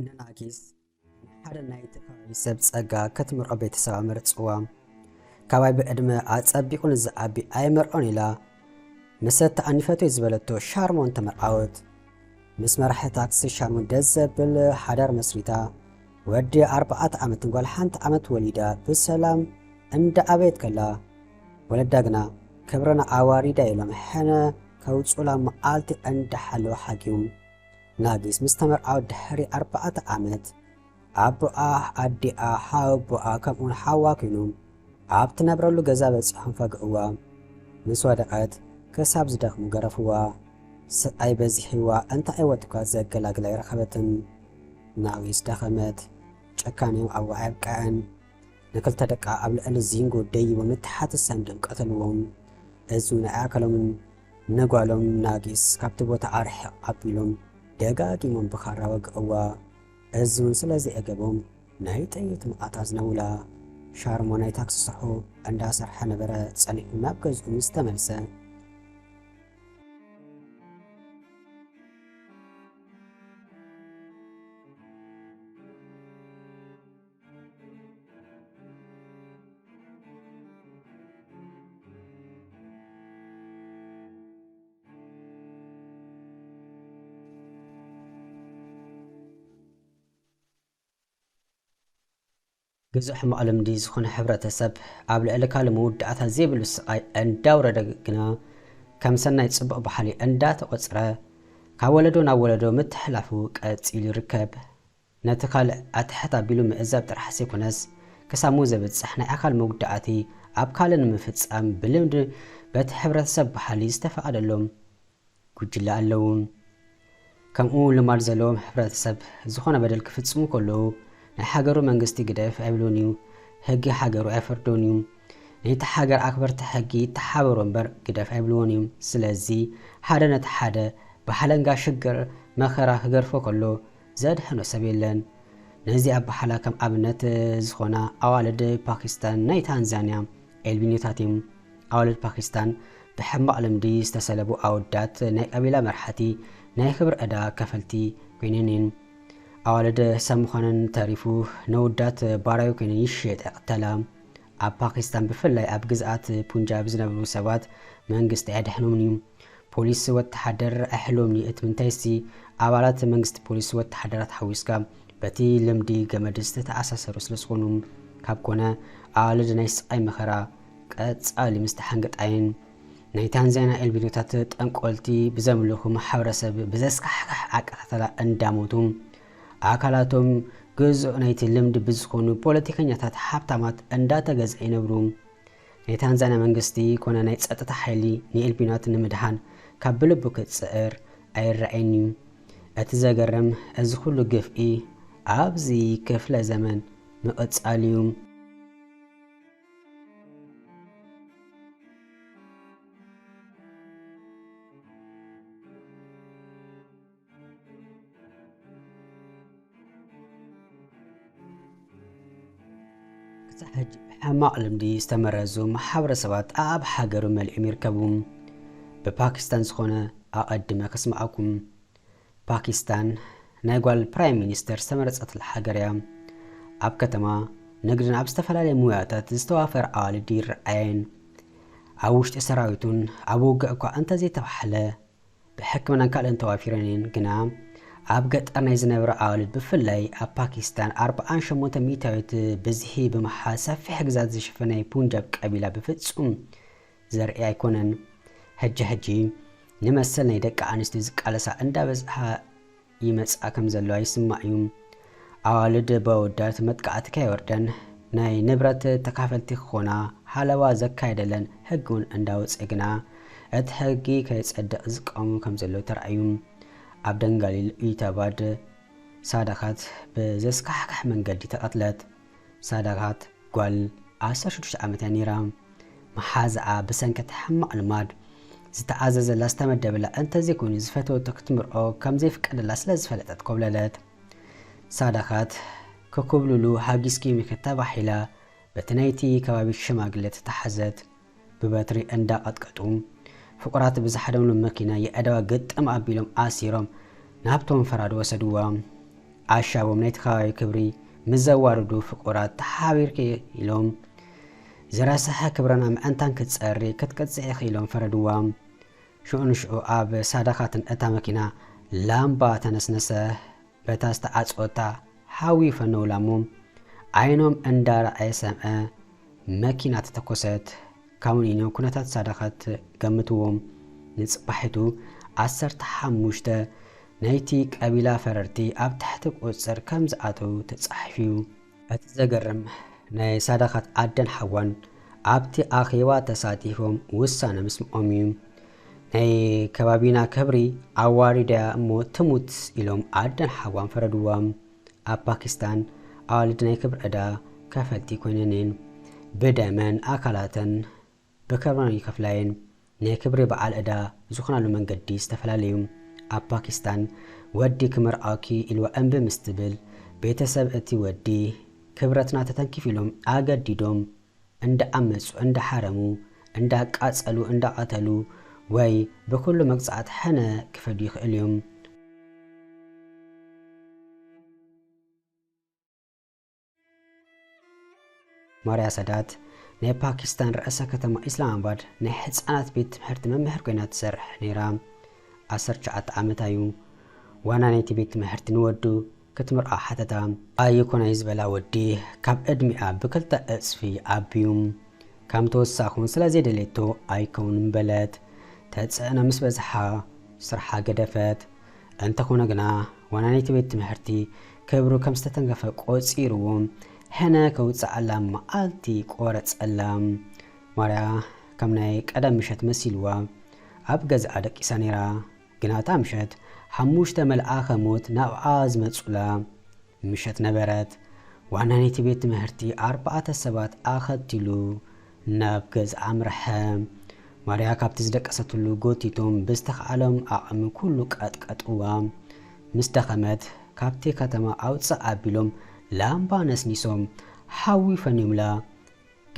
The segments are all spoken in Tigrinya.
ንናጊስ ንሓደ ናይቲ ከባቢ ሰብ ጸጋ ክትምርዖ ቤተሰባ መርጽዋ። ካባይ ብዕድመ ኣጸቢቑ ንዝዓቢ ኣይመርዖን ኢላ። መሰተ ኣኒፈቶ ዝበለቶ ሻርሞን ተመርዓወት። ምስ መራሒ ታክሲ ሻርሞን ደስ ዘብል ሓዳር መስሪታ። ወዲ ኣርባዕተ ዓመትን ጓል ሓንቲ ዓመት ወሊዳ ብሰላም እንዳ ኣበየት ከላ፣ ወለዳ ግና ክብረና ኣዋሪዳ ኢሎም ሕነ ከውጹላ መዓልቲ እንዳሓለወ ሓኪዮም። ናጊስ ምስ ተመርዓወ ድሕሪ ኣርባዕተ ዓመት ኣቦኣ፣ ኣዲኣ፣ ሓወቦኣ ከምኡውን ሓዋ ኮይኖም ኣብ ትነብረሉ ገዛ በጺሖም ፈግእዋ። ምስ ወደቐት ክሳብ ዝደኽሙ ገረፍዋ። ስቓይ በዚሕዋ እንታይ ወጥኳ ዘገላግል ኣይረኸበትን። ናጊስ ደኸመት። ጨካኔም ኣብኣ ኣየብቅዐን። ንክልተ ደቃ ኣብ ልዕሊ ዚንጎ ደይቦም ንተሓቲ ሰንዶም ቀተልዎም። እዚ እውን ኣይኣከሎምን። ንጓሎም ናጊስ ካብቲ ቦታ ኣርሕቕ ኣቢሎም ደጋጊሞም ብኻራ ወግእዋ። እዚ እውን ስለ ዘየገቦም ናይ ጥይት መቓት ኣዝነውላ። ሻርሞ ናይ ታክሲ ስርሑ እንዳሰርሐ ነበረ። ጸኒሑ ናብ ገዝኡ ምስ ተመልሰ፣ ግዙእ ሕማቕ ልምዲ ዝኾነ ሕብረተሰብ ኣብ ልዕሊ ካልእ መወዳእታ ዘይብሉ ስቓይ እንዳውረደ ግና ከም ሰናይ ጽቡቕ ባህሊ እንዳተቖጽረ ካብ ወለዶ ናብ ወለዶ ምትሕላፉ ቀጺሉ ይርከብ። ነቲ ካልእ ኣትሕት ኣቢሉ ምእዛብ ጥራሕ ዘይኮነስ፣ ክሳብ ሞት ዘብጽሕ ናይ ኣካል መጉዳእቲ ኣብ ካልእ ንምፍጻም ብልምዲ በቲ ሕብረተሰብ ባህሊ ዝተፈቐደሎም ጉጅለ ኣለዉ። ከምኡ ልማድ ዘለዎም ሕብረተሰብ ዝኾነ በደል ክፍጽሙ ከለዉ፣ ናይ ሃገሩ መንግስቲ ግደፍ ኣይብሉን እዩ፣ ሕጊ ሃገሩ ኣይፈርዶን እዩ። ነቲ ሃገር ኣኽበርቲ ሕጊ ይተሓበሩ እምበር ግደፍ ኣይብልዎን እዮም። ስለዚ ሓደ ነቲ ሓደ ብሓለንጋ ሽግር መኸራ ክገርፎ ከሎ ዘድሕኖ ሰብ የለን። ነዚ ኣበሃህላ ከም ኣብነት ዝኾና ኣዋልድ ፓኪስታን፣ ናይ ታንዛንያ ኤልቢኒዮታት እዮም። ኣዋልድ ፓኪስታን ብሕማቕ ልምዲ ዝተሰለቡ ኣወዳት ናይ ቀቢላ መርሓቲ ናይ ክብሪ ዕዳ ከፈልቲ ኮይነን እየን። ኣዋልድ ሰብ ምዃነን ተሪፉ ነወዳት ባራዩ ኮይነን ይሽየጣ ይቕተላ። ኣብ ፓኪስታን ብፍላይ ኣብ ግዝኣት ፑንጃብ ዝነብሩ ሰባት መንግስቲ ኣየድሕኖምን እዩ። ፖሊስ ወተሃደር ኣይሕልዎምን እዩ። እቲ ምንታይሲ ኣባላት መንግስቲ ፖሊስ ወተሃደራት ሓዊስካ በቲ ልምዲ ገመድ ዝተተኣሳሰሩ ስለ ዝኾኑ ካብ ኮነ ኣዋልድ ናይ ስቓይ መኸራ ቀጻሊ ምስ ተሓንገጣየን ናይ ታንዛንያ ኤልቢኖታት ጠንቆልቲ ብዘምልኹ ማሕበረሰብ ብዘስካሕክሕ ኣቀታተላ እንዳሞቱ ኣካላቶም ግዙእ ናይቲ ልምዲ ብዝኾኑ ፖለቲከኛታት ሃብታማት እንዳተገዝአ ይነብሩ። ናይ ታንዛንያ መንግስቲ ኮነ ናይ ጸጥታ ሓይሊ ንኤልቢኖት ንምድሓን ካብ ብልቡ ክጽዕር ኣይረኣይን እዩ። እቲ ዘገርም እዚ ኩሉ ግፍዒ ኣብዚ ክፍለ ዘመን ምቕጻል እዩ። ክሳብ ሕጂ ብሕማቕ ልምዲ ዝተመረዙ ማሕበረሰባት ኣብ ሃገሩ መሊኦም ይርከቡ። ብፓኪስታን ዝኾነ ኣቐድመ ከስምዓኩም። ፓኪስታን ናይ ጓል ፕራይም ሚኒስተር ዝተመረጸትላ ሃገር እያ። ኣብ ከተማ ንግድን ኣብ ዝተፈላለዩ ሙያታት ዝተዋፈረ ኣዋልድ ይረኣየን። ኣብ ውሽጢ ሰራዊቱን ኣብ ውግእ እኳ እንተዘይተባህለ ብሕክምናን ካልእን ተዋፊረን እየን። ግና ኣብ ገጠር ናይ ዝነብራ ኣዋልድ ብፍላይ ኣብ ፓኪስታን ኣርብዓን ሸሞንተ ሚእታዊት ብዝሒ ብምሓዝ ሰፊሕ ግዛት ዝሽፍን ናይ ፑንጃብ ቀቢላ ብፍጹም ዘርኢ ኣይኮነን። ሕጂ ሕጂ ንመሰል ናይ ደቂ ኣንስትዮ ዝቃለሳ እንዳበዝሓ ይመጽኣ ከም ዘለዋ ይስማዕ እዩ። ኣዋልድ በወዳት መጥቃዕቲ ከየወርደን ናይ ንብረት ተካፈልቲ ክኾና ሓለዋ ዘካየደለን ሕጊ እውን እንዳወጸ ግና እቲ ሕጊ ከይጸድቕ ዝቃወሙ ከም ዘለዉ ተራእዩ። ኣብ ደንጋሊል ኢታባድ ሳዳኻት ብዘስካሕክሕ መንገዲ ተቐትለት። ሳዳኻት ጓል ዓሰርተ ሽዱሽተ ዓመት እያ ነይራ። መሓዛኣ ብሰንኪ እቲ ሕማቕ ልማድ ዝተኣዘዘላ ዝተመደበላ እንተዘይኮይኑ ዝፈተወቶ ክትምርዖ ከም ዘይፍቀደላ ስለ ዝፈለጠት ኮብለለት። ሳዳኻት ክኩብልሉ ሃጊስኪ ምክት ተባሂላ በቲ ናይቲ ከባቢ ሽማግለ ተታሓዘት። ብበትሪ እንዳቐጥቀጡ ፍቑራት ብዝሓደምሉ መኪና የእዳዋ ግጥም ኣቢሎም ኣሲሮም ናብቶም ፈራድ ወሰድዋ። ኣሻቦም ናይቲ ከባቢ ክብሪ ምስ ዘዋርዱ ፍቑራት ተሓቢርኪ ኢሎም ዝረስሐ ክብረና ምእንታን ክትጸሪ ክትቅጽዒ ኢኺ ኢሎም ፈረድዋ። ሽዑ ንሽዑ ኣብ ሳዳኻትን እታ መኪና ላምባ ተነስነሰ። በታ ዝተዓጽወታ ሓዊ ፈነውላ እሞ ዓይኖም እንዳረኣየ ሰምዐ። መኪና ተተኮሰት። ካብ ንኢኖ ኩነታት ሳዳኻት ገምትዎም። ንጽባሒቱ ዓሰርተ ሓሙሽተ ናይቲ ቀቢላ ፈረርቲ ኣብ ትሕቲ ቁጽጽር ከም ዝኣተዉ ተጻሒፉ እዩ። እቲ ዘገርም ናይ ሳዳኻት ኣደን ሓዋን ኣብቲ ኣኼባ ተሳቲፎም ውሳነ ምስምዖም እዩ። ናይ ከባቢና ክብሪ ኣዋሪዳያ እሞ ትሙት ኢሎም ኣደን ሓዋን ፈረድዋ። ኣብ ፓኪስታን ኣዋልድ ናይ ክብሪ ዕዳ ከፈልቲ ኮይነን እየን። ብደመን ኣካላተን ብከብረን ይከፍላ እየን። ናይ ክብሪ በዓል ዕዳ ዝኾናሉ መንገዲ ዝተፈላለዩ። ኣብ ፓኪስታን ወዲ ክምርዓውኪ ኢልዋ እምቢ ምስ ትብል ቤተሰብ እቲ ወዲ ክብረትና ተተንኪፍ ኢሎም ኣገዲዶም እንዳኣመፁ፣ እንዳሓረሙ፣ እንዳቃፀሉ፣ እንዳቐተሉ ወይ ብኩሉ መቅፃዕቲ ሕነ ክፈዱ ይኽእሉ እዮም። ማርያ ሰዳት ናይ ፓኪስታን ርእሰ ከተማ ኢስላማባድ ናይ ሕፃናት ቤት ትምህርቲ መምህር ኮይና ትሰርሕ ነይራ። ዓሰርተ ትሽዓተ ዓመታ እዩ። ዋና ናይቲ ቤት ትምህርቲ ንወዱ ክትምርዖ ሓተታ። ኣይኮነይ ዝበላ ወዲ ካብ ዕድሚኣ ብክልተ ዕፅፊ ዓብዩ። ከም ተወሳኹን ስለ ዘይደለየቶ ኣይከውንን በለት። ተፅዕኖ ምስ በዝሓ ስርሓ ገደፈት። እንተኾነ ግና ዋና ናይቲ ቤት ትምህርቲ ክብሩ ከም ዝተተንከፈ ቆፂርዎ ሕነ ከውፅኣላ መዓልቲ ቆረፀላ። ማርያ ከም ናይ ቀደም ምሸት መሲልዋ ኣብ ገዛኣ ደቂሳ ነይራ። ግና እታ ምሸት ሓሙሽተ መልኣኸ ሞት ናብኣ ዝመጹላ ምሸት ነበረት። ዋና ናይቲ ቤት ትምህርቲ ኣርባዕተ ሰባት ኣኸቲሉ ናብ ገዛ ኣምርሐ። ማርያ ካብቲ ዝደቀሰትሉ ጎቲቶም ብዝተኻእሎም ዓቕሚ ኩሉ ቀጥቀጥዋ። ምስ ደኸመት ካብቲ ከተማ ኣውፅእ ኣቢሎም ላምባ ነስኒሶም ሓዊ ፈንዮምላ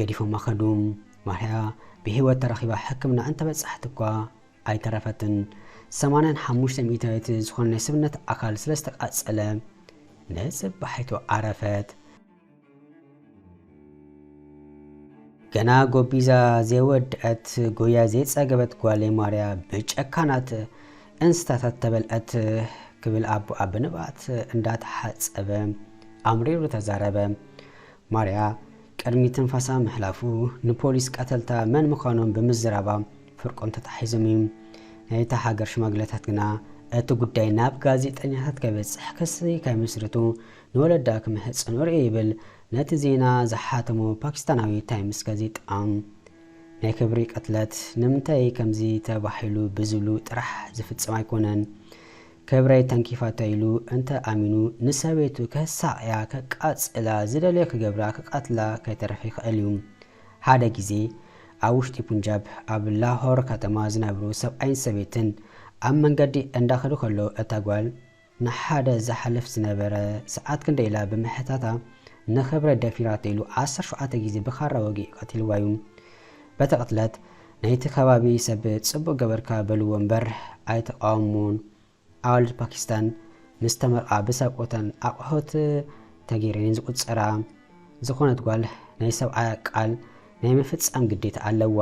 ገዲፎማ ከዱ። ማርያ ብህይወት ተረኺባ ሕክምና እንተበጻሕት እኳ ኣይተረፈትን። ሰማንያን ሓሙሽተ ሚእታዊት ዝኾነ ናይ ሰብነት ኣካል ስለ ዝተቃጸለ ንጽባሒቱ ዓረፈት። ገና ጎቢዛ ዘይወድአት ጎያ ዘይጸገበት ጓለይ ማርያ ብጨካናት እንስሳታት ተበልዐት ክብል ኣቦኣ ብንብዓት እንዳተሓጸበ ኣምሪሩ ተዛረበ። ማርያ ቅድሚ ትንፋሳ ምሕላፉ ንፖሊስ ቀተልታ መን ምዃኖም ብምዝራባ ፍርቆም ተታሒዞም እዩ። ናይታ ሃገር ሽማግለታት ግና እቲ ጉዳይ ናብ ጋዜጠኛታት ከይበጽሕ ክሲ ከይምስርቱ ንወለዳ ክምህጽኑ ርእየ ይብል ነቲ ዜና ዝሓተሞ ፓኪስታናዊ ታይምስ ጋዜጣ። ናይ ክብሪ ቅትለት ንምንታይ ከምዚ ተባሂሉ ብዝብሉ ጥራሕ ዝፍጸም ኣይኮነን። ክብረይ ተንኪፋቶ ኢሉ እንተ ኣሚኑ ንሰበይቱ ከሳቕያ፣ ከቃጽላ፣ ዝደለዮ ክገብራ፣ ክቐትላ ከይተረፈ ይኽእል እዩ። ሓደ ግዜ ኣብ ውሽጢ ፑንጃብ ኣብ ላሆር ከተማ ዝነብሩ ሰብኣይን ሰበይትን ኣብ መንገዲ እንዳኸዱ ከለዉ እታ ጓል ንሓደ ዝሓልፍ ዝነበረ ሰዓት ክንደይ ኢላ ብምሕታታ ንኽብረ ደፊራቶ ኢሉ ዓሰርተ ሸውዓተ ግዜ ብኻራ ወጊኡ ቀቲልዋ እዩ። በቲ ቅትለት ናይቲ ከባቢ ሰብ ጽቡቕ ገበርካ በልዎ እምበር ኣይተቃወምዎን። ኣዋልድ ፓኪስታን ምስ ተመርዓ ብሳቆተን ኣቑሑት ተገይረን ዝቁጸራ ዝኾነት ጓል ናይ ሰብኣያ ቃል ናይ ምፍጻም ግዴታ ኣለዋ።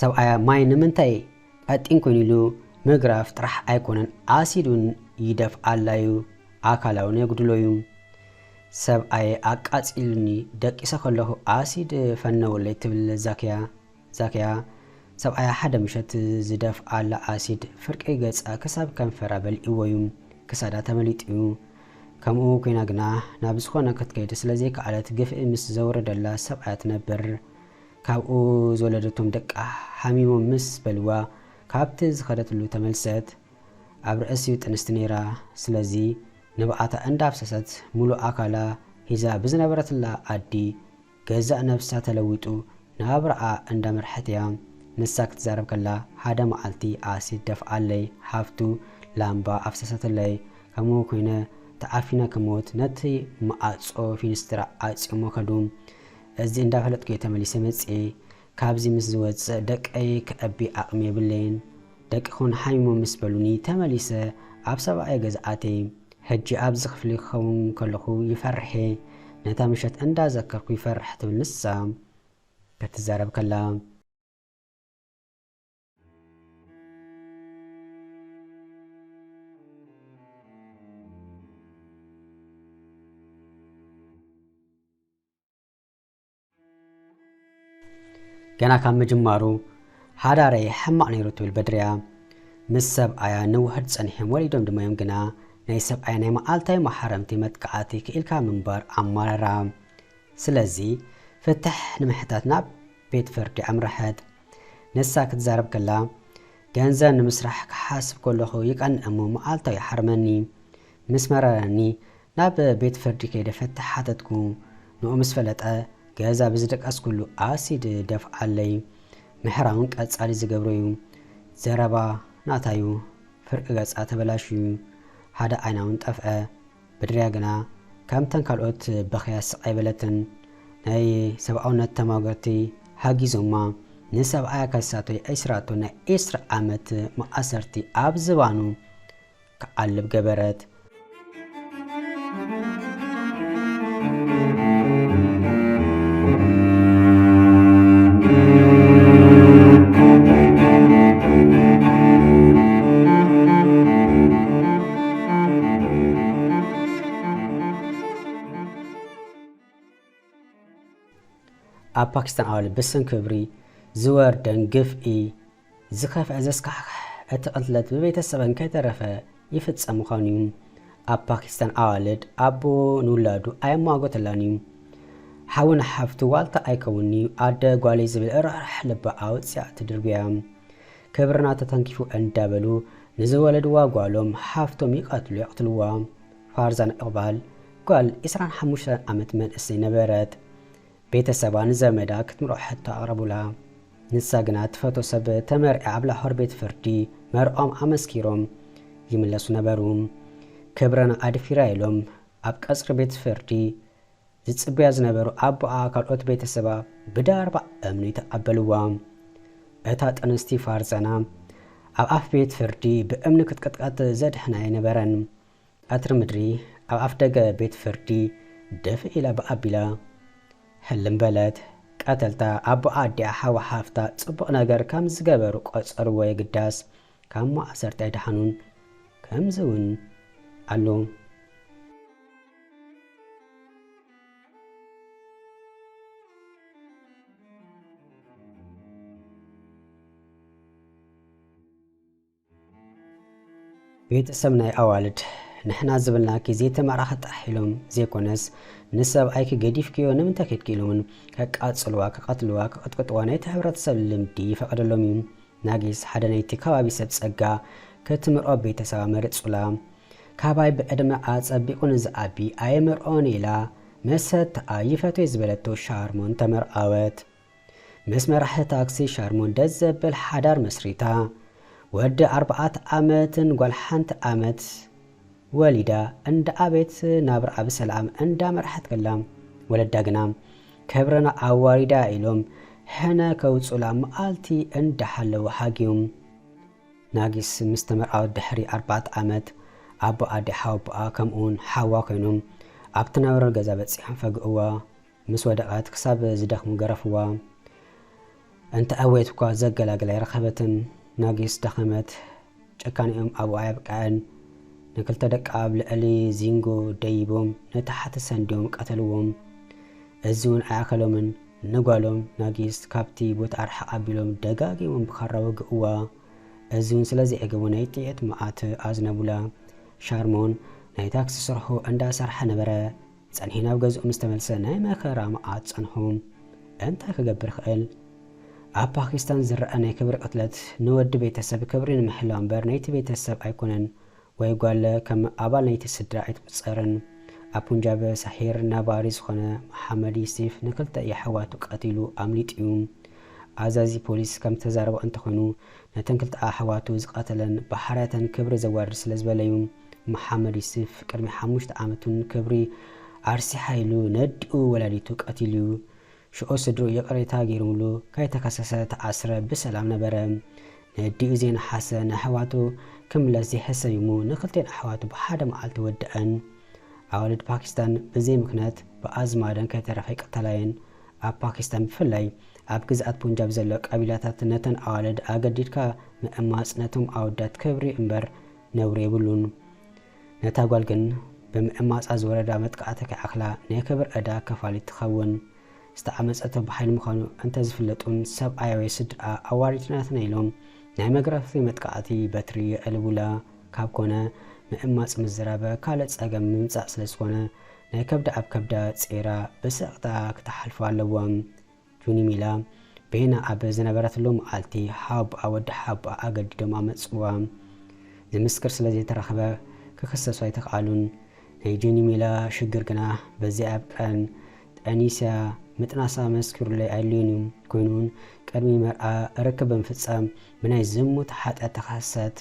ሰብኣያ ማይ ንምንታይ ቀጢን ኮይኑ ኢሉ ምግራፍ ጥራሕ ኣይኮነን፣ ኣሲድ እውን ይደፍኣላ እዩ፣ ኣካላ እውን የጉድሎ እዩ። ሰብኣየ ኣቃጺሉኒ፣ ደቂሰ ከለኹ ኣሲድ ፈነወለይ ትብል ዛክያ። ዛክያ፣ ሰብኣያ ሓደ ምሸት ዝደፍኣላ ኣሲድ ፍርቂ ገጻ ክሳብ ከንፈራ በሊዕዎ እዩ። ክሳዳ ተመሊጡ እዩ። ከምኡ ኮይና ግና ናብ ዝኾነ ክትከይድ ስለ ዘይከኣለት ግፍዒ ምስ ዘውረደላ ሰብኣያ ትነብር። ካብኡ ዝወለደቶም ደቃ ሓሚሞም ምስ በልዋ ካብቲ ዝኸደትሉ ተመልሰት። ኣብ ርእሲኡ ጥንስቲ ነይራ። ስለዚ ንብዓታ እንዳፍሰሰት ሙሉእ ኣካላ ሒዛ ብዝነበረትላ ዓዲ ገዛእ ነብሳ ተለዊጡ ናብራኣ እንዳመርሐት እያ። ንሳ ክትዛረብ ከላ ሓደ መዓልቲ ኣሲድ ደፍኣለይ፣ ሓፍቱ ላምባ ኣፍሰሰትለይ፣ ከምኡ ኮይነ ተዓፊነ ክሞት ነቲ መዓጾ ፊንስትራ ዓጽዮሞ ከዱ። እዚ እንዳፈለጥኩ እየ ተመሊሰ መጽኤ። ካብዚ ምስ ዝወጽእ ደቀይ ክዕቢ ዓቕሚ የብለይን። ደቅኹን ሓሚሞም ምስ በሉኒ ተመሊሰ ኣብ ሰብኣየ ገዛ ኣትየ። ሕጂ ኣብዚ ክፍሊ ክኸውን ከለኹ ይፈርሕ እየ። ነታ ምሸት እንዳዘከርኩ ይፈርሕ ትብል ንሳ ክትዛረብ ከላ። ገና ካብ ምጅማሩ ሓዳረይ ሕማቕ ነይሩ ትብል በድርያ። ምስ ሰብኣያ ንውሕድ ጸኒሖም ወሊዶም ድማ እዮም፣ ግና ናይ ሰብኣያ ናይ መዓልታዊ መሓረምቲ መጥቃዕቲ ክኢልካ ምንባር ኣማራራ። ስለዚ ፍትሕ ንምሕታት ናብ ቤት ፍርዲ ኣምረሐት። ንሳ ክትዛረብ ከላ፣ ገንዘብ ንምስራሕ ክሓስብ ከለኹ ይቀንእ እሞ መዓልታዊ ይሓርመኒ። ምስ መረረኒ ናብ ቤት ፍርዲ ከይደ ፍትሕ ሓተትኩ። ንኡ ምስ ፈለጠ ገዛ ብዝደቀስኩሉ ኣሲድ ደፍዓለይ። ምሕራውን ቀጻሊ ዝገብሮ እዩ። ዘረባ ናታዩ ፍርቂ ገጻ ተበላሽዩ፣ ሓደ ዓይና እውን ጠፍአ። በድርያ ግና ከምተን ካልኦት በኽያ ስቕ ኣይበለትን። ናይ ሰብኣውነት ተማገርቲ ሓጊዞማ ንሰብኣያ ከሳቶ የእስራቶ ናይ ዒስራ ዓመት መኣሰርቲ ኣብ ዝባኑ ክዓልብ ገበረት። ኣብ ፓኪስታን ኣዋልድ ብስም ክብሪ ዝወርደን ግፍዒ ዝኸፍአ ዘስካሕክሕ እቲ ቅትለት ብቤተሰበን ከይተረፈ ይፍጸም ምዃኑ እዩ። ኣብ ፓኪስታን ኣዋልድ ኣቦ ንውላዱ ኣየማጎተላን እዩ። ሓው ንሓፍቱ ዋልታ ኣይከውንን እዩ፣ ኣደ ጓለይ ዝብል ርሕራሕ ልባ ኣውጽኣ ትድርብያ። ክብርና ተተንኪፉ እንዳበሉ ንዝወለድዋ ጓሎም ሓፍቶም ይቐትሉ የቕትልዋ። ፋርዛን እቕባል ጓል ዒስራን ሓሙሽተን ዓመት መንእሰይ ነበረት። ቤተሰባ ንዘመዳ ክትምርዖ ሕቶ ኣቕረቡላ። ንሳ ግና ትፈቶ ሰብ ተመርዒ ኣብ ላሆር ቤት ፍርዲ መርዖም ኣመስኪሮም ይምለሱ ነበሩ። ክብረን ኣድፊራ ኢሎም ኣብ ቀጽሪ ቤት ፍርዲ ዝጽበያ ዝነበሩ ኣቦኣ ካልኦት ቤተሰባ ብዳርባ እምኒ ተቐበልዋ። እታ ጥንስቲ ፋርዛና ኣብ ኣፍ ቤት ፍርዲ ብእምኒ ክትቅጥቀጥ ዘድሕና ኣይነበረን። ቀትሪ ምድሪ ኣብ ኣፍ ደገ ቤት ፍርዲ ድፍእ ኢላ ብኣቢላ ህልም በለት። ቀተልታ ኣቦኣ ኣዲኣ ሓዋ ሓፍታ ጽቡቕ ነገር ከም ዝገበሩ ቆጸርዎ የግዳስ ካብ ማእሰርቲ ኣይደሓኑን። ከምዚ እውን ኣሎ። ቤተሰብ ናይ ኣዋልድ ንሕና ዝብልናኪ ዘይተመርዓኺ ጥራሕ ኢሎም ዘይኮነስ ንሰብኣይኪ ገዲፍክዮ ንምንታይ ከድኪ ኢሎምን ከቃጽልዋ፣ ክቐትልዋ፣ ክቕጥቅጥዋ ናይቲ ሕብረተሰብ ልምዲ ይፈቐደሎም እዩ። ናጊስ ሓደ ናይቲ ከባቢ ሰብ ጸጋ ክትምርዖ ቤተሰባ መሪጹላ። ካባይ ብዕድመ ኣጸቢቑ ንዝዓቢ ኣየምርዖን ኢላ መሰተኣ ይፈትዮ ዝበለቶ ሻርሞን ተመርዓወት። ምስ መራሒ ታክሲ ሻርሞን ደስ ዘብል ሓዳር መስሪታ። ወዲ ኣርባዕተ ዓመትን ጓል ሓንቲ ዓመት ወሊዳ እንዳ ኣቤት ናብርኣ ብሰላም እንዳ መርሓት ከላ፣ ወለዳ ግና ክብርና ኣዋሪዳ ኢሎም ሕነ ከውጹላ መዓልቲ እንዳሓለዉ ሓግዮም። ናጊስ ምስ ተመርዓወት ድሕሪ ኣርባዕተ ዓመት ኣቦ ኣዲ ሓወቦኣ ከምኡውን ሓዋ ኮይኖም ኣብቲ ነበረሉ ገዛ በጺሖም ፈግእዋ። ምስ ወደቐት ክሳብ ዝደኽሙ ገረፍዋ። እንተ ኣወየት እኳ ዘገላግል ኣይረኸበትን። ናጊስ ደኸመት። ጭካኔኦም ኣብኡ ኣየብቅዐን። ንክልተ ደቃ ኣብ ልዕሊ ዚንጎ ደይቦም ንታሕቲ ሰንድዮም ቀተልዎም። እዚ እውን ኣይኣኸሎምን። ንጓሎም ናጊስ ካብቲ ቦታ ኣርሓቕ ኣቢሎም ደጋጊሞም ብኻራ ወግእዋ። እዚ እውን ስለ ዘየገቦ ናይ ጥይት መዓት ኣዝነቡላ። ሻርሞን ናይ ታክሲ ስርሑ እንዳሰርሐ ነበረ። ጸኒሑ ናብ ገዝኡ ምስ ተመልሰ ናይ መኸራ መዓት ጸንሑ። እንታይ ክገብር ክእል? ኣብ ፓኪስታን ዝረኣ ናይ ክብሪ ቅትለት ንወዲ ቤተሰብ ክብሪ ንምሕላው እምበር ናይቲ ቤተሰብ ኣይኮነን፣ ወይ ጓል ከም ኣባል ናይቲ ስድራ ኣይትቑጸርን። ኣብ ፑንጃብ ሳሒር ነባሪ ዝኾነ መሓመድ ዩሲፍ ንክልተ የሕዋቱ ቀቲሉ ኣምሊጡ እዩ። ኣዛዚ ፖሊስ ከም ተዛረቦ እንተኾይኑ፣ ነተን ክልተ ኣሕዋቱ ዝቐተለን ብሓርያተን ክብሪ ዘዋርድ ስለ ዝበለዩ፣ መሓመድ ዩስፍ ቅድሚ ሓሙሽተ ዓመቱን ክብሪ ኣርሲሓ ኢሉ ነዲኡ ወላዲቱ ቀቲሉ እዩ። ሽዑ ስድርኡ ይቕሬታ ገይሩምሉ ከይተኸሰሰ ተኣስረ ብሰላም ነበረ። ነዲኡ ዘይነሓሰ ንኣሕዋቱ ክምለስ ዘይሕሰብ እሞ ንክልቴን ኣሕዋቱ ብሓደ መዓልቲ ወደአን። ኣዋልድ ፓኪስታን ብዘይ ምኽንያት ብኣዝማደን ከይተረፈ ይቅተላ እየን። ኣብ ፓኪስታን ብፍላይ ኣብ ግዝኣት ፑንጃብ ዘሎ ቀቢላታት ነተን ኣዋልድ ኣገዲድካ ምእማፅ ነቶም ኣወዳት ክብሪ እምበር ነውሪ የብሉን። ነታ ጓል ግን ብምእማፃ ዝወረዳ መጥቃዕቲ ከይኣኽላ ናይ ክብሪ ዕዳ ከፋሊት ትኸውን። ዝተዓመፀቶ ብሓይሊ ምዃኑ እንተዝፍለጥ እውን ሰብኣያ ወይ ስድርኣ ኣዋሪድናትና ኢሎም ናይ መግረፍቲ መጥቃዕቲ በትሪ የዕልቡላ። ካብ ኮነ ምእማፅ ምዝራብ ካልእ ፀገም ምምፃእ ስለዝኾነ ናይ ከብዳ ኣብ ከብዳ ፂዒራ ብስቕታ ክትሓልፎ ኣለዎም። ጁኒ ሚላ በይና ኣብ ዝነበረትሉ መዓልቲ ሓወቦኣ ወዲ ሓወቦኣ ኣገዲዶም ኣመፅዋ። ዝምስክር ስለዘይተረኸበ ክኽሰሱ ኣይተኽኣሉን። ናይ ጆኒ ሚላ ሽግር ግና በዚ ኣብ ቀን ጠኒስያ ምጥናሳ መስኪሩለይ ኣይልዩን እዩ። ኮይኑ እውን ቅድሚ መርዓ ርክብ ብምፍጻም ብናይ ዝሙት ሓጢኣት ተኸሰሰት።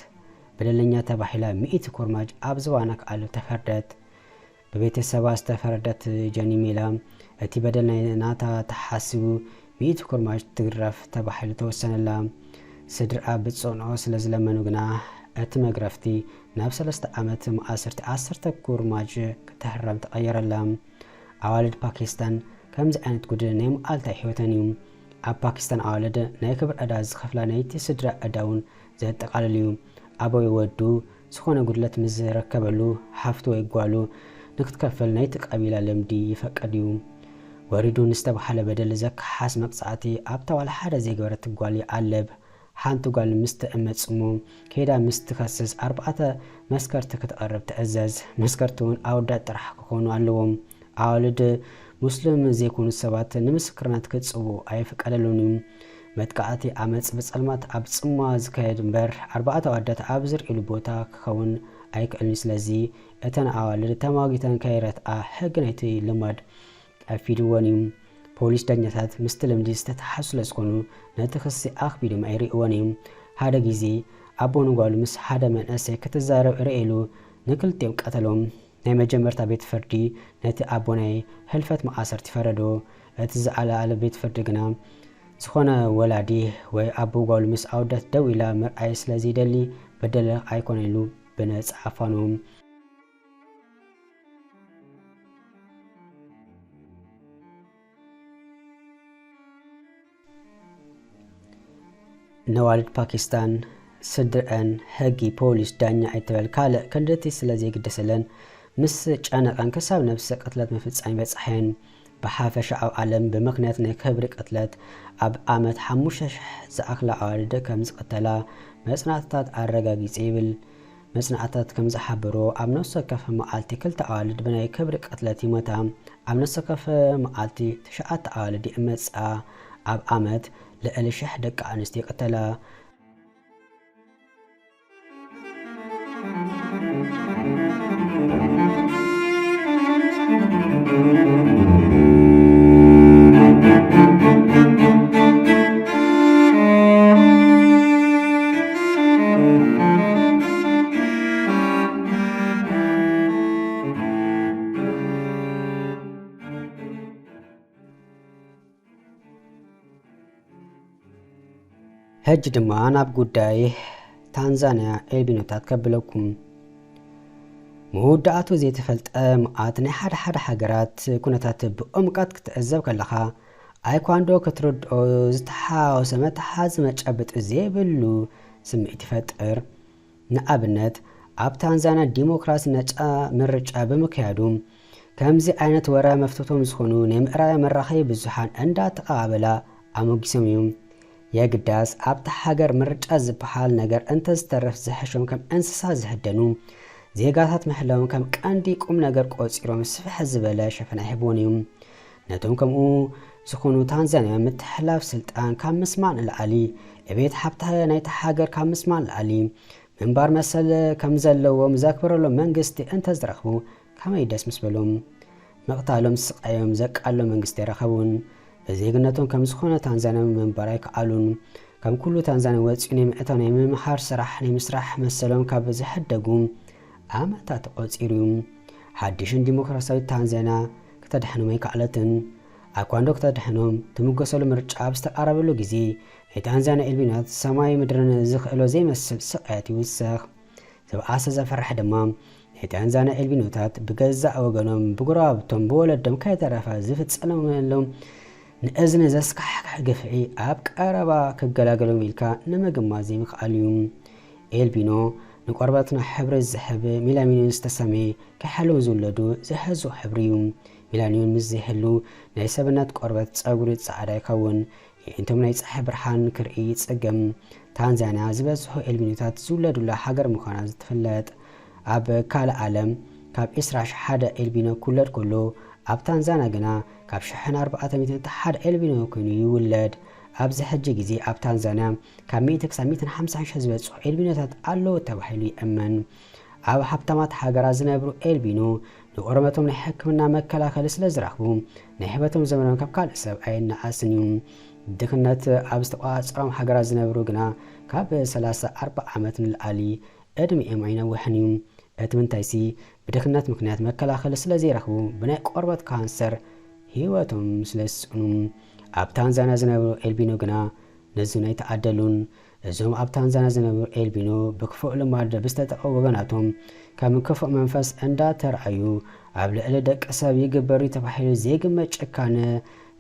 በደለኛ ተባሂላ ሚእቲ ኮርማጅ ኣብ ዝባና ክኣልብ ተፈርደት። ብቤተሰባ ዝተፈረደት ጀኒ ሚላ እቲ በደል ናይ ናታ ተሓሲቡ ሚእቲ ኮርማጅ ትግረፍ ተባሂሉ ተወሰነላ። ስድርኣ ብጽንኦ ስለ ዝለመኑ ግና እቲ መግረፍቲ ናብ ሰለስተ ዓመት ማእሰርቲ ዓሰርተ ኩርማጅ ክትሕረም ተቐየረላ። ኣዋልድ ፓኪስታን ከምዚ ዓይነት ጉድ ናይ መዓልታዊ ህይወተን እዩ። ኣብ ፓኪስታን ኣዋልድ ናይ ክብሪ ዕዳ ዝኸፍላ ናይቲ ስድራ ዕዳ እውን ዘጠቓልል እዩ። ኣቦ ወይ ወዱ ዝኾነ ጉድለት ምስ ዝረከበሉ ሓፍቱ ወይ ጓሉ ንክትከፍል ናይቲ ቀቢላ ልምዲ ይፈቅድ እዩ። ወሪዱ ንዝተባህለ በደል ዘከሓስ መቕጻዕቲ ኣብታ ዋላ ሓደ ዘይገበረት ጓል ይኣለብ። ሓንቲ ጓል ምስ ትእመጽ እሞ ከይዳ ምስ ትኸስስ ኣርባዕተ መስከርቲ ክትቐርብ ትእዘዝ። መስከርቲ እውን ኣወዳት ጥራሕ ክኾኑ ኣለዎም። ኣዋልድ ሙስሊም ዘይኮኑ ሰባት ንምስክርነት ክጽውዑ ኣይፍቀደሉን እዩ። መጥቃዕቲ ዓመጽ ብጸልማት ኣብ ጽምዋ ዝካየድ እምበር ኣርባዕተ ኣወዳት ኣብ ዝርእይሉ ቦታ ክኸውን ኣይክእልን እዩ። ስለዚ እተን ኣዋልድ ተማጊተን ከይረትዓ ሕጊ ናይቲ ልማድ ቀፊድወን እዩ። ፖሊስ ዳኛታት ምስቲ ልምዲ ዝተተሓዙ ስለ ዝኾኑ ነቲ ክሲ ኣኽቢዶም ኣይርእይዎን እዮም። ሓደ ግዜ ኣቦ ንጓሉ ምስ ሓደ መንእሰይ ክትዛረብ ርእየሉ ንክልቲኦም ቀተሎም። ናይ መጀመርታ ቤት ፍርዲ ነቲ ኣቦ ናይ ህልፈት መኣሰርቲ ፈረዶ። እቲ ዝኣለኣለ ቤት ፍርዲ ግና ዝኾነ ወላዲ ወይ ኣቦ ጓሉ ምስ ኣወዳት ደው ኢላ ምርኣይ ስለ ዘይደሊ በደለ ኣይኮነን ኢሉ ብነጻ ኣፋኖም። ነዋልድ ፓኪስታን ስድርአን ሕጊ፣ ፖሊስ፣ ዳኛ ኣይትበል ካልእ ክንድቲ ስለ ዘይግደሰለን ምስ ጨነቐን ክሳብ ነብሰ ቅትለት ምፍጻም ይበጽሐን። ብሓፈሻ ኣብ ዓለም ብምኽንያት ናይ ክብሪ ቅትለት ኣብ ዓመት ሓሙሽተ ሽሕ ዝኣኽላ ኣዋልድ ከም ዝቕተላ መጽናዕትታት ኣረጋጊጹ ይብል። መጽናዕትታት ከም ዝሓበሮ ኣብ ነፍሲ ወከፍ መዓልቲ ክልተ ኣዋልድ ብናይ ክብሪ ቅትለት ይሞታ። ኣብ ነፍሲ ወከፍ መዓልቲ ትሽዓተ ኣዋልድ ይእመጻ። ኣብ ዓመት ልዕሊ ሽሕ ደቂ ኣንስትዮ ይቕተላ። ሕጂ ድማ ናብ ጉዳይ ታንዛንያ ኤልቢኖታት ከብለኩም። መወዳእቱ ዘይተፈልጠ መዓት ናይ ሓደ ሓደ ሃገራት ኩነታት ብዕምቀት ክትዕዘብ ከለኻ፣ ኣይኳንዶ ክትርድኦ ዝተሓዋወሰ መተሓዚ መጨበጢ ዘይብሉ ስምዒት ይፈጥር። ንኣብነት፣ ኣብ ታንዛንያ ዲሞክራሲ ነጻ ምርጫ ብምክያዱ፣ ከምዚ ዓይነት ወረ መፍተቶም ዝኾኑ ናይ ምዕራባውያን መራኸቢ ብዙሓን እንዳተቐባበላ ኣሞጊሶም እዮም። የግዳስ ኣብታ ሃገር ምርጫ ዝበሃል ነገር እንተዝተርፍ ዝሕሾም ከም እንስሳ ዝህደኑ ዜጋታት ምሕላዎም ከም ቀንዲ ቁም ነገር ቆጺሮም ስፍሕ ዝበለ ሸፈና ይህብዎን እዮም። ነቶም ከምኡ ዝኾኑ ታንዛንያ ምትሕልላፍ ስልጣን ካብ ምስማዕ ንላዕሊ ዕቤት ሃብቲ ናይቲ ሃገር ካብ ምስማዕ ንላዕሊ ምንባር መሰል ከም ዘለዎም ዘክብረሎም መንግስቲ እንተዝረኽቡ ከመይ ደስ ምስ በሎም። ምቕታሎም ስቓዮም ዘቃሎ መንግስቲ ኣይረኸቡን። ብዜግነቶም ከም ዝኾነ ታንዛንያ ምንባር ኣይከኣሉን። ከም ኩሉ ታንዛንያ ወፂኡ ናይ ምእታው ናይ ምምሃር ስራሕ ናይ ምስራሕ መሰሎም ካብ ዝሕደጉ ዓመታት ተቖፂሩ እዩ። ሓድሽን ዲሞክራሲያዊት ታንዛንያ ከተድሕኖም ኣይከኣለትን። ኣኳንዶ ክተድሕኖም ትምገሰሉ ምርጫ ኣብ ዝተቓረበሉ ግዜ፣ ናይ ታንዛንያ ኤልቢኖታት ሰማይ ምድርን ዝኽእሎ ዘይመስል ስቕያት ይውስኽ። ዝበኣሰ ዘፈርሕ ድማ፣ ናይ ታንዛንያ ኤልቢኖታት ብገዛእ ወገኖም፣ ብጎረባብቶም፣ ብወለዶም ከይተረፈ ዝፍጸመሎም ንእዝኒ ዘስካሕክሕ ግፍዒ ኣብ ቀረባ ክገላገሎም ኢልካ ንምግማት ዘይምኽኣል እዩ። ኤልቢኖ ንቆርበትና ሕብሪ ዝህብ ሚላሚኒን ዝተሰመየ ከይሃለዉ ዝውለዱ ዘሕዝኑ ሕብሪ እዩ። ሚላኒን ምስ ዘይህሉ ናይ ሰብነት ቆርበት ጸጉሪ ጻዕዳ ይኸውን። የእንቶም ናይ ጸሓይ ብርሃን ክርኢ ይጽገም። ታንዛንያ ዝበዝሑ ኤልቢኖታት ዝውለዱላ ሃገር ምዃና ትፍለጥ። ኣብ ካልእ ዓለም ካብ ዕስራ ሽሕ ሓደ ኤልቢኖ ክውለድ ከሎ፣ ኣብ ታንዛንያ ግና ካብ ሽሕን ኣርባዕተ ሚእትን እቲ ሓደ ኤልቢኖ ኮይኑ ይውለድ። ኣብዚ ሕጂ ግዜ ኣብ ታንዛንያ ካብ ሚእቲ ክሳብ ሚእትን ሓምሳን ሽሕ ዝበጽሑ ኤልቢኖታት ኣለዉ ተባሂሉ ይእመን። ኣብ ሃብታማት ሃገራት ዝነብሩ ኤልቢኖ ንቆርበቶም ናይ ሕክምና መከላኸሊ ስለ ዝረኽቡ፣ ናይ ህይወቶም ዘመኖም ካብ ካልእ ሰብ ኣየነኣእስን እዩ። ድኽነት ኣብ ዝተቆጻጸሮም ሃገራት ዝነብሩ ግና ካብ ሰላሳ ኣርባዓ ዓመት ንላዕሊ ዕድሚኦም ኣይነውሕን እዩ። እቲ ምንታይሲ ብድኽነት ምኽንያት መከላኸሊ ስለ ዘይረኽቡ ብናይ ቆርበት ካንሰር ህይወቶም ስለ ዝስእኑ። ኣብ ታንዛንያ ዝነብሩ ኤልቢኖ ግና ነዚ ኣይተዓደሉን። እዞም ኣብ ታንዛንያ ዝነብሩ ኤልቢኖ ብክፉእ ልማድ ብዝተጠቐው ወገናቶም ከም ክፉእ መንፈስ እንዳተርኣዩ ኣብ ልዕሊ ደቂ ሰብ ይግበር እዩ ተባሂሉ ዘይግመት ጭካነ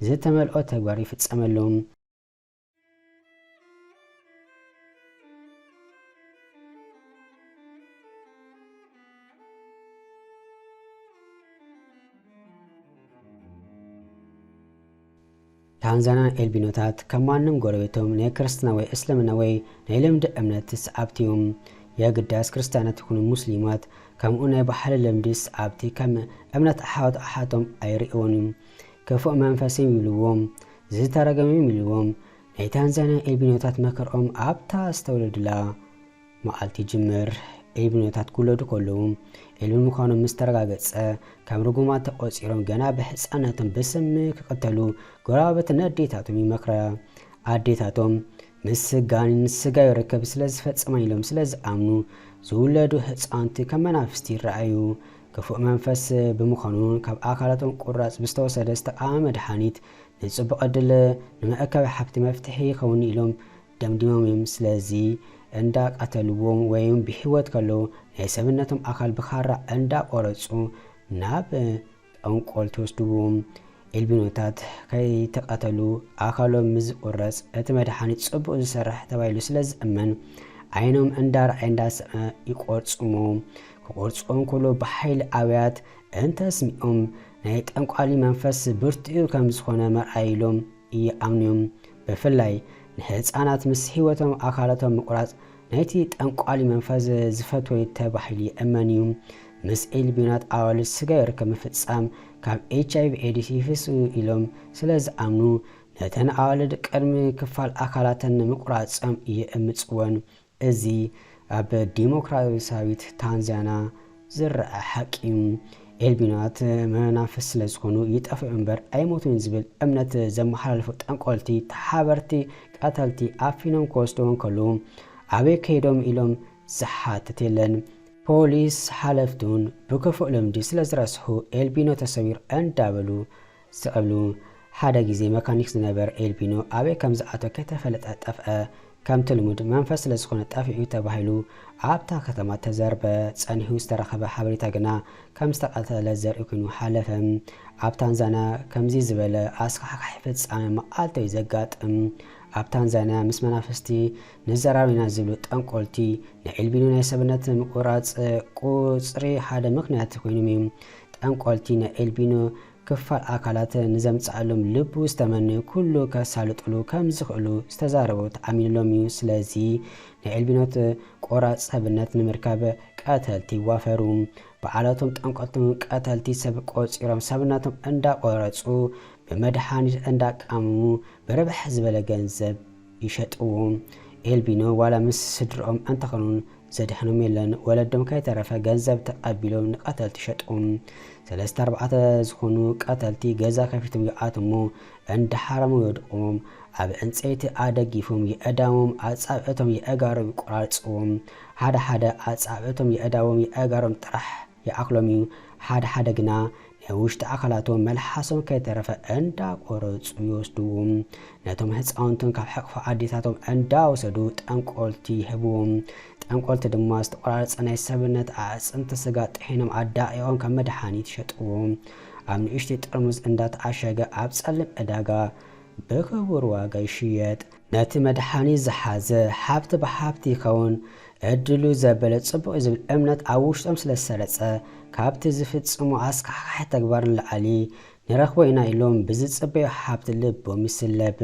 ዝተመልኦ ተግባር ይፍጸመሎም። ታንዛንያ ኤልቢኖታት ከም ማንም ጎረቤቶም ናይ ክርስትና ወይ እስልምና ወይ ናይ ልምዲ እምነት ሰዓብቲ እዮም። የግዳስ ክርስትያናት ይኹኑ ሙስሊማት ከምኡ ናይ ባህሊ ልምዲ ሰዓብቲ ከም እምነት ኣሓት ኣሓቶም ኣይርእዮን እዮም። ክፉእ መንፈስ እዮም ይብልዎም፣ ዝተረገሙ እዮም ይብልዎም። ናይ ታንዛንያ ኤልቢኖታት መከርኦም ኣብታ ዝተወለዱላ መዓልቲ ይጅምር። ኤልቢኖታት ክውለዱ ከለዉ ኤልቢኖ ምዃኖም ምስ ተረጋገጸ፣ ከም ርጉማት ተቖጺሮም ገና ብህጻንነቶም ብስሚ ክቕተሉ ጎረባብቲ ነዴታቶም ይመኽራ። ኣዴታቶም ምስ ጋኔን ስጋዊ ርክብ ስለ ዝፈጸማ ኢሎም ስለ ዝኣምኑ፣ ዝውለዱ ህጻውንቲ ከም መናፍስቲ ይረኣዩ። ክፉእ መንፈስ ብምዃኑ ካብ ኣካላቶም ቁራጽ ብዝተወሰደ ዝተቓወመ መድሃኒት ንጽቡቕ ዕድል ንመእከቢ ሃብቲ መፍትሒ ይኸውን ኢሎም ደምዲሞም እዮም። ስለዚ እንዳቀተልዎም ወይም ብህይወት ከለዉ ናይ ሰብነቶም ኣካል ብኻራ እንዳቆረጹ ናብ ጠንቆል ትወስድዎም። ኤልቢኖታት ከይተቐተሉ ኣካሎም ምስ ዝቑረጽ፣ እቲ መድሓኒት ጽቡቕ ዝሰርሕ ተባሂሉ ስለ ዝእመን፣ ዓይኖም እንዳረኣየ እንዳሰምዐ ይቆርጽሞ። ክቆርጽዎም ከሎ ብሓይሊ ኣውያት እንተስሚዖም፣ ናይ ጠንቋሊ መንፈስ ብርቱዕ ከም ዝኾነ መርኣይ ኢሎም ይኣምኑ እዮም። ብፍላይ ንህጻናት ምስ ህይወቶም ኣካላቶም ምቑራጽ ናይቲ ጠንቋሊ መንፈስ ዝፈትዎ እዩ ተባሂሉ ይእመን እዩ። ምስ ኤልቢኖት ኣዋልድ ስጋዊ ርክብ ምፍጻም ካብ ኤች ኣይ ቪ ኤድስ ይፍስኡ ኢሎም ስለ ዝኣምኑ፣ ነተን ኣዋልድ ቅድሚ ክፋል ኣካላተን ንምቑራጾም ይእምጽወን። እዚ ኣብ ዲሞክራሲያዊት ታንዛንያ ዝረኣ ሓቂ እዩ። ኤልቢኖት መናፍስት ስለ ዝኾኑ ይጠፍኡ እምበር ኣይሞቱን ዝብል እምነት ዘመሓላልፉ ጠንቆልቲ፣ ተሓበርቲ ቀተልቲ ኣፊኖም ክወስድዎም ከለዉ ኣበይ ከይዶም ኢሎም ዝሓትት የለን። ፖሊስ ሓለፍቲ እውን ብክፉእ ልምዲ ስለ ዝረስሑ ኤልቢኖ ተሰዊሩ እንዳበሉ ዝቕብሉ። ሓደ ግዜ መካኒክ ዝነበረ ኤልቢኖ ኣበይ ከም ዝኣተወ ከይተፈለጠ ጠፍአ። ከምቲ ልሙድ መንፈስ ስለ ዝኾነ ጠፊኡ ተባሂሉ ኣብታ ከተማ ተዘርበ። ጸኒሑ ዝተረኸበ ሓበሬታ ግና ከም ዝተቐተለ ዘርኢ ኮይኑ ሓለፈ። ኣብ ታንዛንያ ከምዚ ዝበለ ኣስካሕካሒ ፍጻመ መዓልታዊ ዘጋጥም። ኣብ ታንዛንያ ምስ መናፍስቲ ንዘራረብ ኢና ዝብሉ ጠንቆልቲ፣ ንኤልቢኖ ናይ ሰብነት ምቁራጽ ቁጽሪ ሓደ ምኽንያት ኮይኖም እዮም። ጠንቆልቲ ናይ ኤልቢኖ ክፋል ኣካላት ንዘምጽኣሎም ልቡ ዝተመነዩ ኩሉ ከሳልጥሉ ከም ዝኽእሉ ዝተዛረቡ ተኣሚንሎም እዩ። ስለዚ ናይ ኤልቢኖት ቆራጽ ሰብነት ንምርካብ ቀተልቲ ይዋፈሩ። በዓላቶም ጠንቆልቲ ቀተልቲ ሰብ ቆጺሮም ሰብነቶም እንዳቆረጹ ብመድሓኒት እንዳቃመሙ ብርብሕ ዝበለ ገንዘብ ይሸጥዎ። ኤልቢኖ ዋላ ምስ ስድርኦም እንተኾኑን ዘድሕኖም የለን። ወለዶም ከይተረፈ ገንዘብ ተቐቢሎም ንቀተልቲ ሸጥዎም። ሰለስተ ኣርባዕተ ዝኾኑ ቀተልቲ ገዛ ከፊቶም ይኣትሙ፣ እንዳሓረሙ የውድቕዎም። ኣብ ዕንጸይቲ ኣደጊፎም የእዳዎም ኣጻብዕቶም የእጋሮም ይቆራርጽዎም። ሓደ ሓደ ኣጻብዕቶም የእዳዎም የእጋሮም ጥራሕ ይኣኽሎም እዩ። ሓደ ሓደ ግና ውሽጢ ኣካላቶም መልሓሶም ከይተረፈ እንዳቆረጹ ይወስድዎም። ነቶም ህፃውንትን ካብ ሕቕፎ ኣዴታቶም እንዳወሰዱ ጠንቆልቲ ይህብዎም። ጠንቆልቲ ድማ ዝተቆራረጸ ናይ ሰብነት ኣዕጽምቲ ስጋ ጥሒኖም ኣዳቒቖም ከም መድሓኒት ይሸጥዎም። ኣብ ንእሽተይ ጥርሙዝ እንዳተዓሸገ ኣብ ጸሊም ዕዳጋ ብክቡር ዋጋ ይሽየጥ። ነቲ መድሓኒት ዝሓዘ፣ ሓብቲ ብሓብቲ ይኸውን፣ ዕድሉ ዘበለ ጽቡቕ እዩ ዝብል እምነት ኣብ ውሽጦም ስለ ዝሰረጸ፣ ካብቲ ዝፍጽሞ ኣስካሕካሒ ተግባር ንላዕሊ ንረኽቦ ኢና ኢሎም ብዝጽበዮ ሃብቲ ልቦም ይስለብ።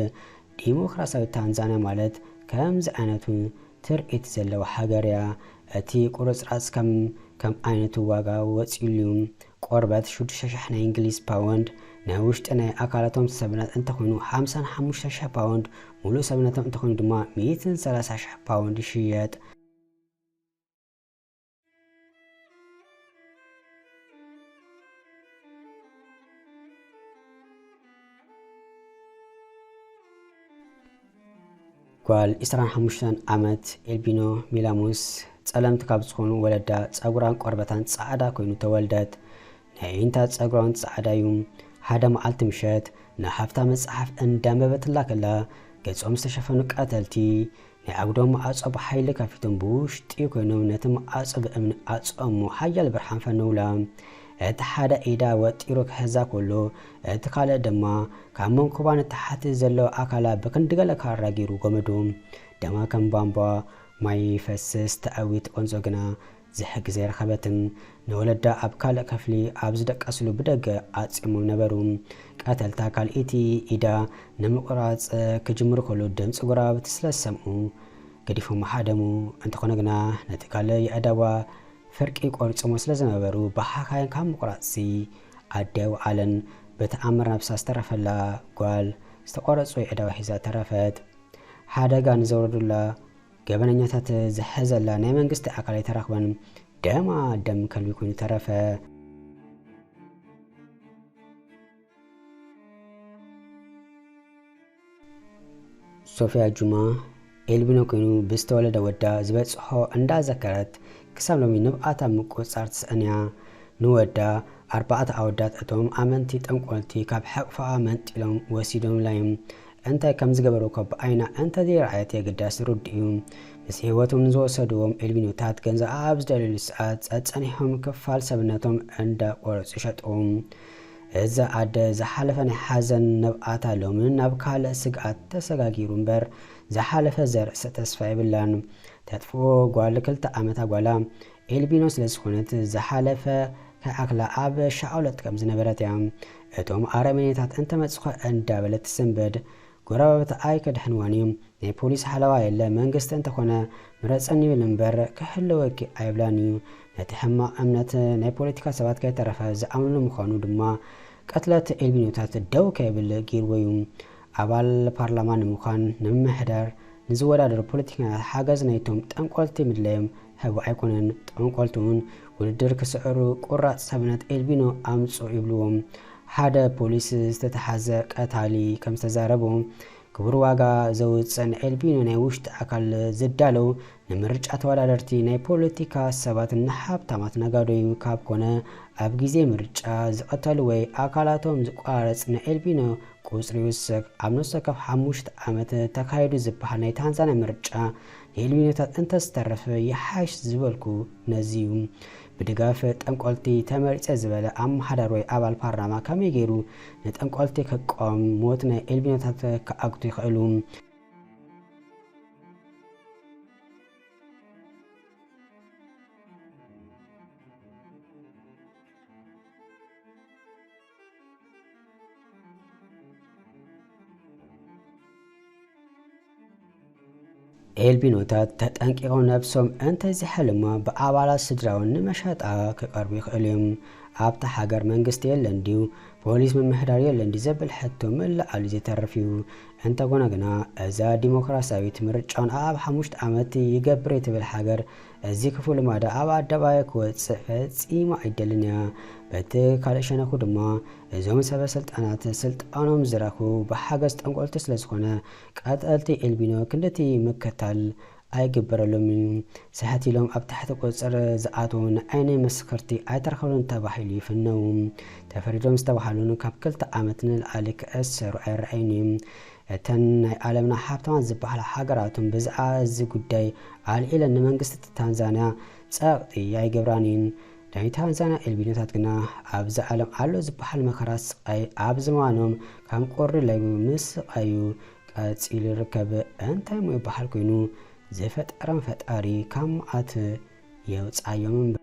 ዲሞክራሲያዊት ታንዛንያ ማለት ከምዚ ዓይነቱ ትርኢት ዘለዋ ሃገር እያ። እቲ ቁርጽራጽ ከም፣ ከም ዓይነቱ ዋጋ ወጺኡሉ እዩ። ቆርበት ሽዱሽተ ሽሕ ናይ እንግሊዝ ፓውንድ፣ ናይ ውሽጢ ናይ ኣካላቶም ሰብነት እንተኾይኑ፣ ሓምሳን ሓሙሽተ ሽሕ ፓውንድ፣ ሙሉእ ሰብነቶም እንተኾይኑ ድማ ሚእትን ሰላሳ ሽሕ ፓውንድ ይሽየጥ። ጓል ዕስራን ሓሙሽተን ዓመት ኤልቢኖ ሚላሙስ ጸለምቲ ካብ ዝኾኑ ወለዳ ጸጉራን ቆርበታን ጻዕዳ ኮይኑ ተወልደት። ናይ ኣዒንታ ጸጉራን ጻዕዳ እዩ። ሓደ መዓልቲ ምሸት ንሃፍታ መጽሓፍ እንዳንበበትላ ከላ፣ ገጾም ዝተሸፈኑ ቀተልቲ ናይ ኣጉዶ መዓጾ ብሓይሊ ከፊቶም ብውሽጢ ኮይኖም ነቲ መዓጾ ብእምኒ ኣጽኦሞ ሓያል ብርሃን ፈነውላ። እቲ ሓደ ኢዳ ወጢሩ ክሕዛ ከሎ፣ እቲ ካልእ ድማ ካብ መንኩባ ንታሕቲ ዘሎ ኣካላ ብክንዲ ገለ ካራ ገይሩ ጎመዶ። ደማ ከም ቧንቧ ማይ ይፈስስ፣ ተኣዊት ቆንጆ ግና ዝሕግዝ ኣይረኸበትን። ንወለዳ ኣብ ካልእ ክፍሊ ኣብ ዝደቀስሉ ብደገ ዓጽዮሞም ነበሩ። ቀተልታ ካልኣይቲ ኢዳ ንምቑራጽ ክጅምሩ ከሎ ድምጺ ጎረባብቲ ስለ ዝሰምዑ ገዲፎም ሃደሙ። እንተኾነ ግና ነቲ ካልእ የእዳዋ ፍርቂ ቆሪጾሞ ስለ ዝነበሩ ብሓካይም ካብ ምቑራጽሲ ኣደ ኣይወዓለን። ብተኣምር ነብሳ ዝተረፈላ ጓል ዝተቖረጹ የእዳዋ ሒዛ ተረፈት። ሓደጋ ንዘውረዱላ ገበነኛታት ዝሕዘላ ናይ መንግስቲ ኣካል ኣይተረኽበን። ደማ ደም ከልቢ ኮይኑ ተረፈ። ሶፊያ ጁማ ኤልቢኖ ኮይኑ ብዝተወለደ ወዳ ዝበጽሖ እንዳዘከረት ክሳብ ሎሚ ንብዓታ ምቁጽጻር ትስእን እያ። ንወዳ ኣርባዕተ ኣወዳት እቶም ኣመንቲ ጠንቆልቲ ካብ ሕቕፋኣ መንጢሎም ወሲዶምላ እዮም። እንታይ ከም ዝገበሩ እኳ ብዓይና እንተዘይረኣየት የግዳስ ርዱእ እዩ። ምስ ህይወቶም ንዝወሰድዎም ኤልቢኖታት ገንዘብ ኣብ ዝደለሉ ሰዓት ጸጸኒሖም ክፋል ሰብነቶም እንዳቆረጹ ይሸጥዎም። እዛ ኣደ ዝሓለፈ ናይ ሓዘን ንብዓታ ሎሚ ናብ ካልእ ስግኣት ተሰጋጊሩ እምበር ዝሓለፈ ዘርእስእ ተስፋ የብላን። ተጥፍኦ ጓል ክልተ ዓመታ ጓላ ኤልቢኖ ስለ ዝኾነት ዝሓለፈ ከይኣክላ ኣብ ሻቕሎት ከም ዝነበረት እያ። እቶም ኣረመኔታት እንተመጹኸ እንዳበለት ትስንብድ። ጎረባብቲ ኣይከድሕንዋን እዮም። ናይ ፖሊስ ሓለዋ የለ። መንግስቲ እንተኾነ ምረጸኒ ይብል እምበር ክሕልወኪ ኣይብላን እዩ። ነቲ ሕማቕ እምነት ናይ ፖለቲካ ሰባት ከይተረፈ ዝኣምንሉ ምዃኑ ድማ ቅትለት ኤልቢኖታት ደው ከይብል ገይርዎ እዩ። ኣባል ፓርላማ ንምዃን ንምምሕዳር ንዝወዳደሩ ፖለቲከኛታት ሓገዝ ናይቶም ጠንቆልቲ ምድላዮም ህቡእ ኣይኮነን። ጠንቆልቲ እውን ውድድር ክስዕሩ ቁራጽ ሰብነት ኤልቢኖ ኣምጽኡ ይብልዎም። ሓደ ፖሊስ ዝተተሓዘ ቀታሊ ከም ዝተዛረቦ፣ ክቡር ዋጋ ዘውፅእ ንኤልቢኖ ናይ ውሽጢ ኣካል ዝዳለው ንምርጫ ተወዳደርቲ ናይ ፖለቲካ ሰባትን ንሃብታማት ነጋዶ እዩ። ካብ ኮነ ኣብ ግዜ ምርጫ ዝቐተሉ ወይ ኣካላቶም ዝቋረፅ ንኤልቢኖ ቁፅሪ ይውስኽ። ኣብ ነፍሲ ወከፍ ሓሙሽተ ዓመት ተካይዱ ዝበሃል ናይ ታንዛንያ ምርጫ ንኤልቢኖታት እንተዝተርፍ ይሓይሽ ዝበልኩ ነዚ እዩ። ብድጋፍ ጠንቆልቲ ተመሪጸ ዝበለ ኣመሓዳሪ ወይ ኣባል ፓርላማ ከመይ ገይሩ ንጠንቆልቲ ክቃወም ሞት ናይ ኤልቢኖታት ክኣግቱ ይኽእሉ? ኤልቢኖታት ተጠንቂቖም ነብሶም እንተዘይሓለማ ብኣባላት ስድራውን ንመሸጣ ክቐርቡ ይኽእሉ እዮም። ኣብታ ሃገር መንግስቲ የለን ድዩ? ፖሊስ ምምሕዳር የለን ድዩ? ዘብል ሕቶ ምልዓሉ ዘይተርፍ እዩ። እንተኾነ ግና እዛ ዲሞክራሲያዊት ምርጫን ኣብ ሓሙሽተ ዓመት ይገብር እየ ትብል ሃገር እዚ ክፉእ ልማዳ ኣብ ኣደባባይ ክወጽእ ፈጺማ ኣይደልን እያ። በቲ ካልእ ሸነኹ ድማ እዞም ሰበ ስልጣናት ስልጣኖም ዝረኽቡ ብሓገዝ ጠንቆልቲ ስለ ዝኾነ ቀተልቲ ኤልቢኖ ክንድቲ ምክታል ኣይግበረሎም እዩ። ስሕት ኢሎም ኣብ ትሕቲ ቁፅፅር ዝኣተዉ ንዓይኒ ምስክርቲ ኣይተረኸብሉን ተባሂሉ ይፍነዉ። ተፈሪዶም ዝተባሃሉን ካብ ክልተ ዓመት ንላዕሊ ክእሰሩ ኣይረኣዩን እዮም። እተን ናይ ዓለምና ሃብታማት ዝበሃላ ሃገራትን ብዛዕባ እዚ ጉዳይ ኣልዒለን ንመንግስቲ ታንዛንያ ጸቕጢ ኣይገብራን እየን። ናይ ታንዛንያ ኣልቢኖታት ግና ኣብዚ ዓለም ኣሎ ዝበሃል መከራ ስቓይ ኣብ ዝማኖም ከም ቁሪ ለይቡ ምስቓዩ ቀጺሉ ይርከብ። እንታይ እሞ ይበሃል ኮይኑ ዝፈጠሮም ፈጣሪ ካብ መዓት የውጻዮም እምበር።